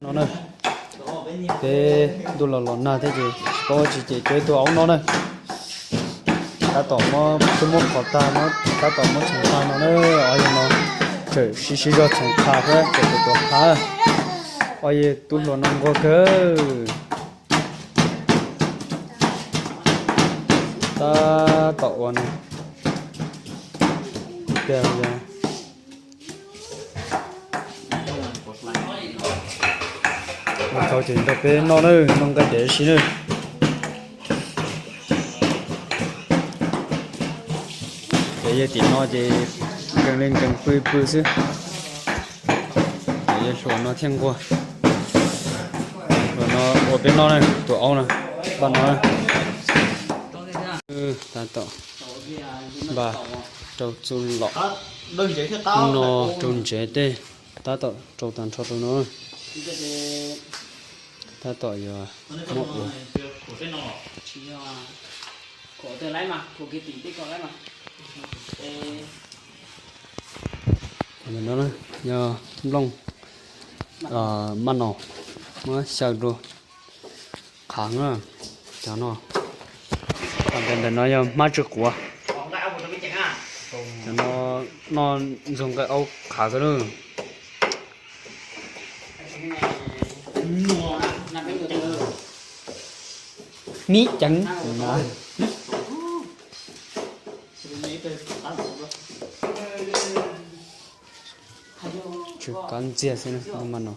No na, peb ntuj los los nag thiab ces tsis paub tsis ces cov ib tug aub no na. Tab tom muab, twb muab qhov tag, tab tom muab txhoov qha no na. Ob yawg no tseem sib sib zog txhoov qha thiab tseem tuav tuav qha. Ob yawg tub hluas no nquag kawg. Tab tom ua no. Ua txaus ces nrog peb noj na, noj nqaij tes si na. Ces yog tim no ces nkees li nkees pw pw xwb. Ces yog hluas no thiaj nquag. Hluas no ua peb noj na, tus aub no, npaj no. Tab tom npaj rau txuj lom no, rau ntsev tej, tab tom rau tag nrho rau no. Tab tom yuav muab ua. Ntawm no yog nplooj maj no, muab xyaw rau qhav na, cov no. Ntawm no yog hmab tsw quav, cov no noj ntxuag nqaij aub qhav kawg na. Nib ceev. Tsw kab ntxiag xwb na, no mas no.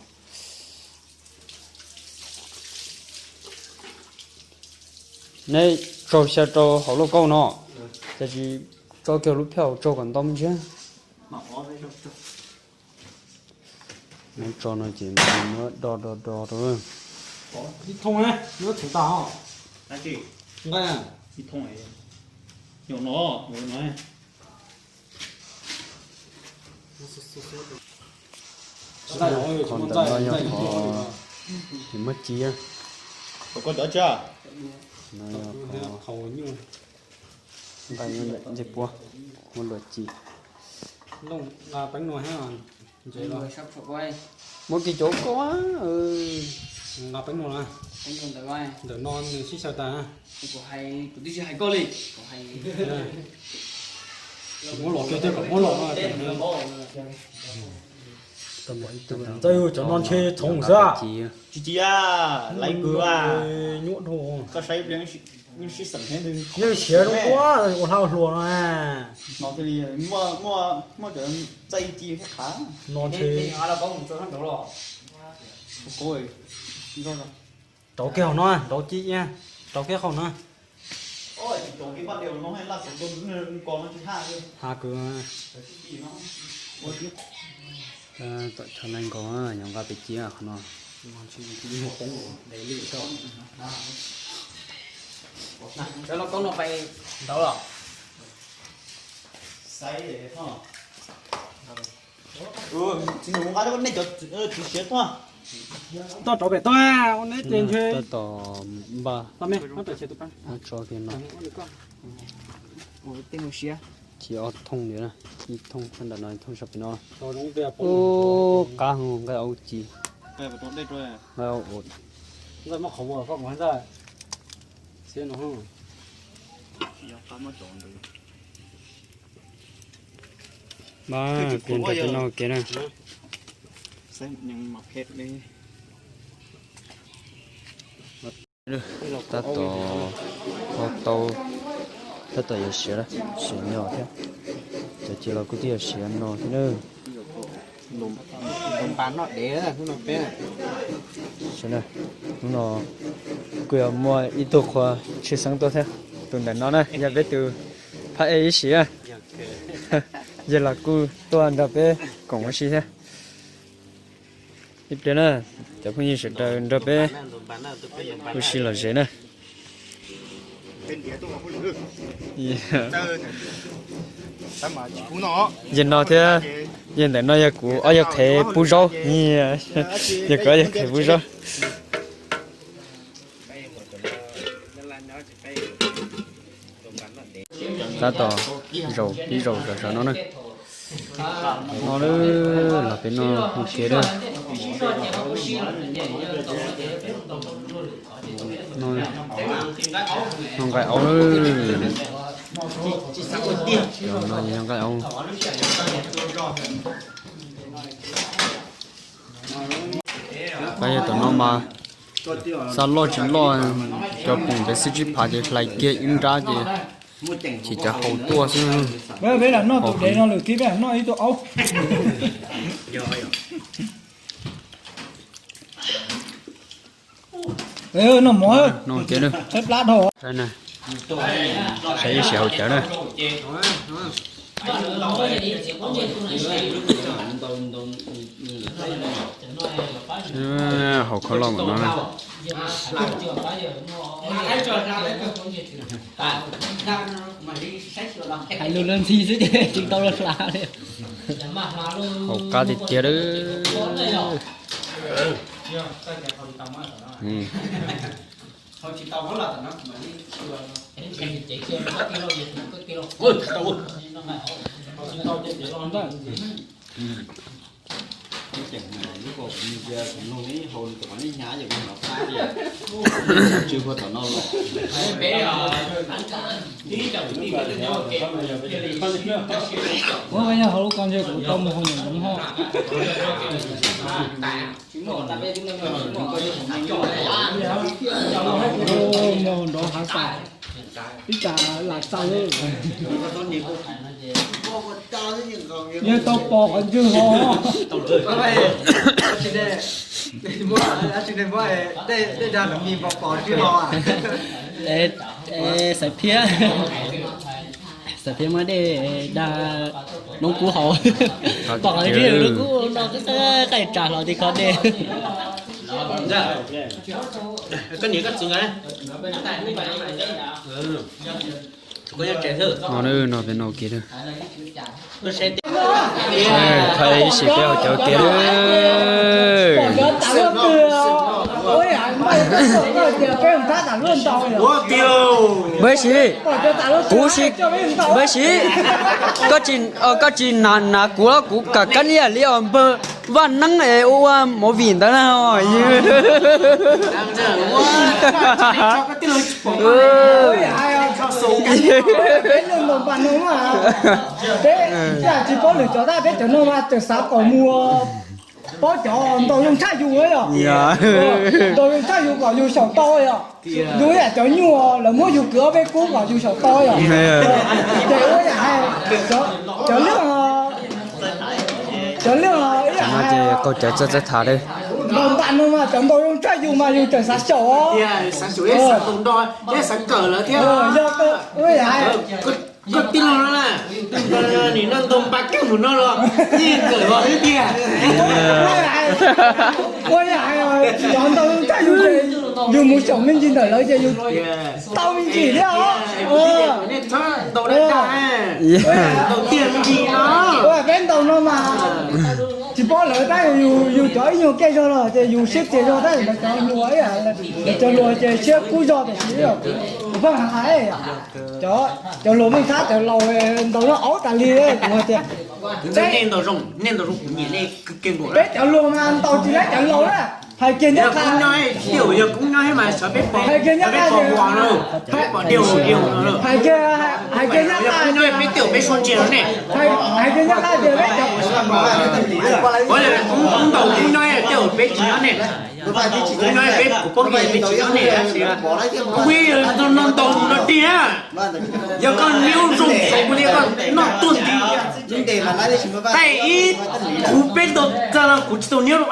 Neb tsaug xyaw rau hauv lauj kaub no, cas tsis tso kiag lub phiaj hauv tsaug kom ntau me ntsis. Muab tso no ces muab do do do rau. Ib thooj, muab txhoov tag os. Nqaij, ib thooj, no, no. Qhov ntawm no yog qhov muab ci. Nqaij ncej puab, muab luam ci. Muab kiag cov koj. Ntawm no nws sib xyaw tas. Muab los kiag, muab los. Ntxawg, cov no ntshe txhoov xwb. Tsis ci, laiv kawg, nyuaj dhau. Yeej siav zoo ua, ua hla ua hluas no. No ntshe rauv kiag hauv no, rauv ci, rauv kiag hauv no. Ha kawg. Tom chaw laj nkaus, yog nqa pem ci qhov no. Cov lauj kaub no pais ntawd los? Toj rov pem toj, ua neb ces ntshe. Tab tom npaj tso kiag no. Ci ob thooj li na, ib thooj ntawm no, ib thooj sab pem no. Ub, qab heev nqaij aub ci. Nqaij aub ua. Mas peb nrog peb noj kev na. Tab tom, tau, tab tom yuav siav, siav nyo thiab. Cov ci los kuj twb yuav siav no thiab na. Hnub no kuj yuav muaj ib tug qhua tshwj xeeb tuaj thiab. Tus ntawm no na yog peb tus phab ej ib sim. Yog los kuj tuaj nrog peb koom ua si thiab. Ib pliag na, cov phooj ywg sawv daws nrog peb ua si lom zem na. Yog no thiab, yog ntawm no yog kuv ob yawg qhev pub zaub. Yog kuv ob yawg qhev pub zaub. Tab tom zaum ib zaum zom zaws no na. No los peb noj ua ke lawm. No nqaij aub, no yog nqaij aub. Pab yog tom no mas xav loj tsis loj, cov poom pem xwb tsib phav ces hlais kiag ib nrab ces tsis cov haus tuaj xwb. Peb lam noj tus dev no lwm kib, peb lam noj ib tug aub. Noj mov, noj kiag, plab dhau. Saib ib sim haus cawv na. Haus kho loj npaum no na. Hais lus luag ntxhi xwb ces tsis tau luag hla li. Haus qab tiag tiag. Ua yog hauv lub ko ntshe kuv tau mus hauv nws ntxoov hoj. Mus nrov hav xav, ib tsam lam txaus. Yog tau pom qhov ntswg ho. Xav phiab, xav phiab muab dej da noob kub haus. Pom qhov ntswg noob kub no qaij tsas hlo ti kho dej. Koj niam koj txiv nkawd no peb no kiag. Thaij ib sim peb haus cawv kiag. Npawg Siv, kuv si, npawg Siv, koj tsis, koj tsis hnav kuv los kuv kam kab ib yam li os npawg Vaj Neeb es ua ua movie ntawd na. Tsis paub lwm cov tab, peb cov no mas txawm xav kom mus paub cov ntaus zoo tshaj yus yom. Ntaus zoo tshaj yus kom yus xyaum tau yom. Yus ib yam cov nyuj lawv muab yus kwv ob peb kub kom yus xyaum tau yom. Ces ua yam hais cov liaj, cov liaj ib yam hais, qaug cawv txawj txawj tham li. Ntaus npam no mas cov ntaus zoo tshaj yus mas yus txawm xav xyaum os. Xav xyaum, xav ntaus nro, xav kawm lawv thiab. Yog ua yam hais Koj tij laug no na, nim no ntaus npa kawg mus no los yeej kawm los xwb tiag. Ua yam hais cov ntaus zoo tshaj yus, yus mus xyaum me ntsis ntawm lawv ces yus tau me ntsis thiab os. Ntaus tiag me ntsis no. Peb ntaus no mas tsis paub lawv tab, yus cov ib nyuag kiag zog los ces yus siab txias zog tab, lawv cov hluas, lawv cov hluas ces siab kub zog tiam sis pheej hais, cov hluas Mooj Thab cov laus ntaus no aub tas li kuv hais tias. Peb cov hluas mas ntaus tsis laib cov laus na. Hais kiag nyob qab, hais kiag nyob qab, hais kiag, hais kiag nyob qab, hais kiag nyob qab tias peb cov, ntaus kub nyob tej uas peb tsis nyob ne, kub nyob peb kuv paub kiag peb tsis nyob ne, kuv no ntaus no tiag. Yog koj niub zoo saum kuv li koj noj tuag nti. Tej ib kuv peb tau txog los kuv tsis tau niub,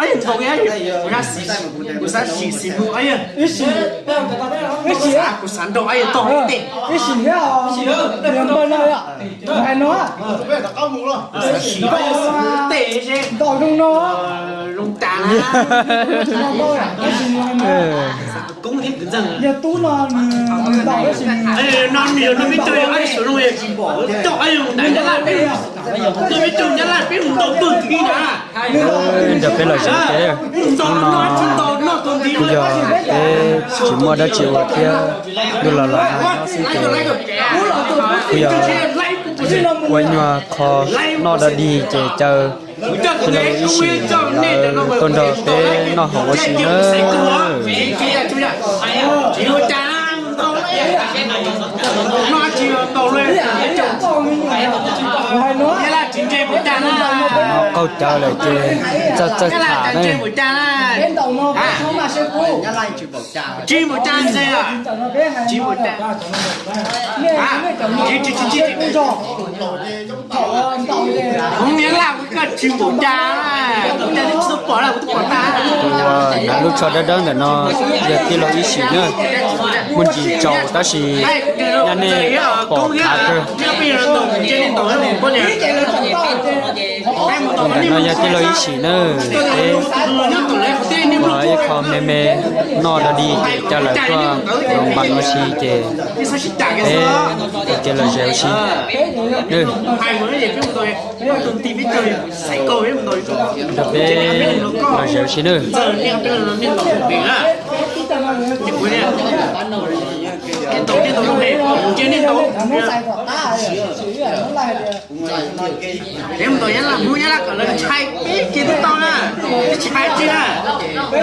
kuv xav sim sim mus, kuv xav nrog ib tog tej. Ib sim thiab, niag npawg no, hais no, kuv xav sim tej, ntaus zoo no, zoo tas na. Koob thiab kwv ntxawg. Yog tub no nws ntaus tab sis no nws yog no peb tug, ib suav zoo toj ib yam ntawd Nyab Laj peb, peb tug Nyab Laj peb mus ntaus tuag nti na. Nrog peb los zov kev, hnub no kuj yog peb tsis muaj dab tsi ua thiab, ntuj los los nag no xwb ces kuj yog ua nyuag qho noj dog dig ces caw Ib sim lawv tuaj nrog peb noj haus ua si nawb. Qaug cawv lawm ces txawj txawj tham na. Tsis mus tsa ntshe, tsis mus tsa. Kuv niam laj koj tsis mus tsa, kuv tsis tau pom lawm, kuv twb pom tag. Tus uas hnav lub tsho dawb dawb ntawm no yog tij laug Ib Sim na. Muaj ntsis tsaus tab sis yog nej pom khav kawg. Tus ntawm no yog tij laug Ib Sim na. Peb ua ib qho me me noj dog dig ces coj lawv tuaj npas ua si ces peb ua ke los zes ua si nawb. Nrog peb los zes ua si nawb. Peb mus tau Nyab Laj, Hmoob Nyab Laj kom lawv ntshai peb ces twb tau na, tsis hais tsis na,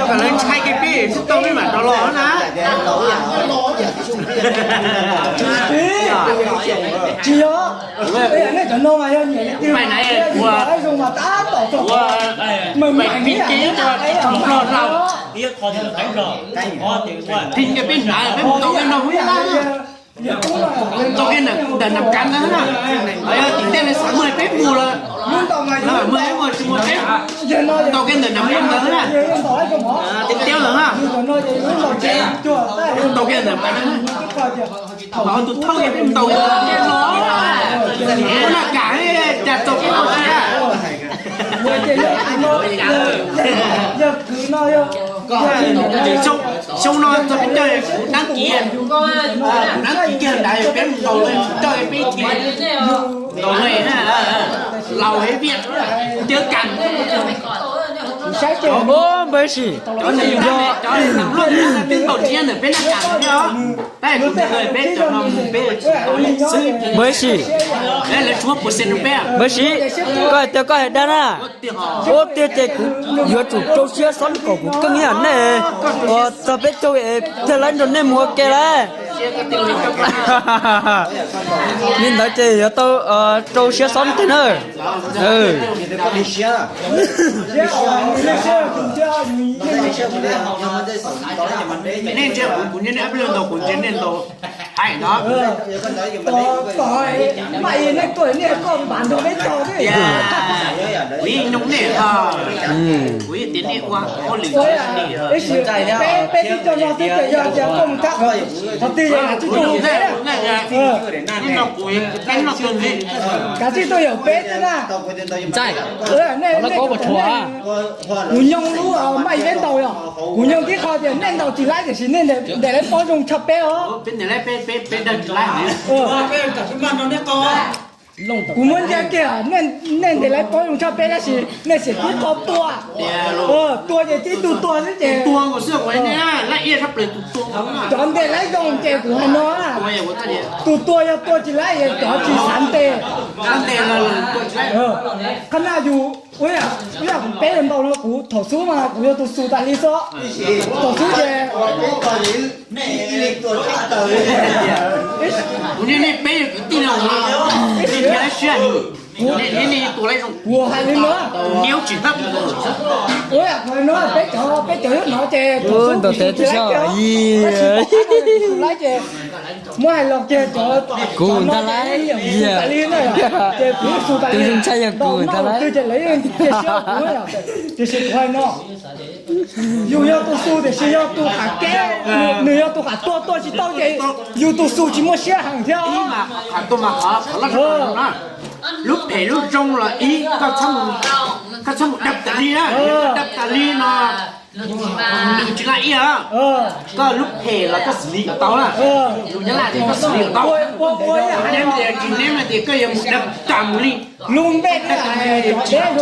kom lawv ntshai kiag peb twb tau peb mam rov los na. Tsis yog, nej cov no mas yog nyiam li twg mas zoo mas tab tom txog meem meem li. Peb hnav peb mus tau kiag no, tau kiag ntawm Nam Kav ntawd na. Yog tim tej li xav muaj peb mus lawm, muaj peb mus tsis muaj peb, tau kiag ntawm Nam Kav ntawd na. Tiag tiag lawm na. Tau kiag ntawm Nam Kav ntawd na. Thaum tus thawj peb mus tau kiag no, ua Nam Kav cas tau kiag no thiab. Xyoo no txog peb caug kuv dab kiv, kuv dab kiv kiag nrad peb mus ntaus coj peb thiaj ntaus laus Viaj Tiab Kas. Npawg Sim, cov twb ntaus tsiab ntawm peb nab kas thiab os. Tab sis kuv ntshe peb cov no peb tsis tau xwb. Npawg Sim, lawv tsuab puas xees rau peb. Npawg Sim, koj hais tias koj hais dag na. Ua tiag ces kuv yuav tsum rau siab xob kom kuv keej ib yam nej. Uas txog peb caug es thiaj li nrog nej mus ua ke lawm. Li ntawd ces yuav tau rau siab xob tiag na. Nej ntsia kuv, kuv ntsia nej ab peb lo ntau, kuv ntsia nej ntau hais no. Kuv ib nyoo nej, kuv yeej tias nej ua hauj lwm li. Peb, peb twb coj no xwb ces yog tias koj mus thab qhov twg yog kuv no, kuv, peb no kawg li. Kav tsij tuaj yaum peb xwb na. Ntxaij, nej, nej, kuv nyoo lub Maj Ib Peb ntaus yog, kuv nyoo tib qho tias nej ntaus tsis laib tiam sis nej ntes laib pob zoo tshaj peb os. Kuv muab ntsia kiag, nej ntes laib pob zoo tshaj peb tab sis nej xiam tib qho tua. Tua ces tib tug tua xwb ces cov ntes laib zoo ces kuv hais no, tus tua yog tua tsis laib cov tsis xav ntes. Qhov no yus, ua yam kuv peb los ntaus no kuv thaum xub mas kuv yog tus xus tas li xwb. Thaum xub ces kuv niaj nej peb yog kwv tij no, nej thiaj siab, nej, nej tua laib zoo. Kuv hais li no, niaj tsis hab. Ua yam kuv hais no, peb cov, peb cov nyob no ces thaum xub kuv xus tsis laib kiag, tab sis tom qab no kuv xus laib ces muab hais los kiag cov, kuv ntag lauj, xus tas li na, ces kuv xus tas li, ntau no twg ces lawv yeej cia siab kuv, tiam sis kuv hais no, yus yog tus xus tiam sis yog tus qav keb, nws yog tus qav tuag tuaj tsis tau ces yus tus xus tsis muaj siab heev thiab. Lub phem lub zoo los ib, koj txhob mus dab tas li na, dab tas li no nws tsis laj ib os. Koj lub phem los koj xws li kom tau na, lus Nyab Laj tias koj xws li kom tau. Neb tias tsis neb tias koj yuav mus dab tas mus li. Lub npe tsis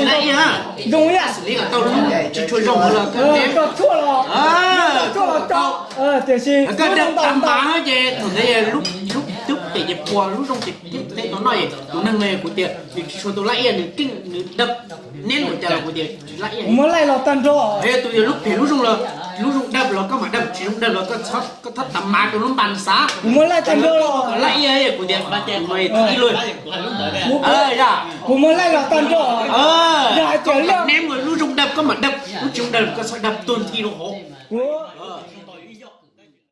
laj ib os, zoo ib yam xws li kom tau lub tsis tshua zoo los koj neb, koj dab tas mas ces thaum ntawd lub, lub Lub phem ces puas lub zoo ces thiab tau noj es tus neeg no kuv tias nws tsis tshua tau laj iab, nws keej nws dab neb ua cas los kuv tias tsis laj iab. Kuv muab laij los tag nrho. Yog tus tias lub phem lub zoo los, lub zoo dab los koj mam dab, tsis zoo dab los koj txhob, koj txhob tas mas rau lub npas xav. Kuv muab laij tag nrho los. Laj iab kuv tias ib lub. Kuv muab laij los tag nrho. Yog hais tias lub neb lub zoo dab koj mam dab, lub tsis zoo dab koj txhob dab tuag nthi rau hauv.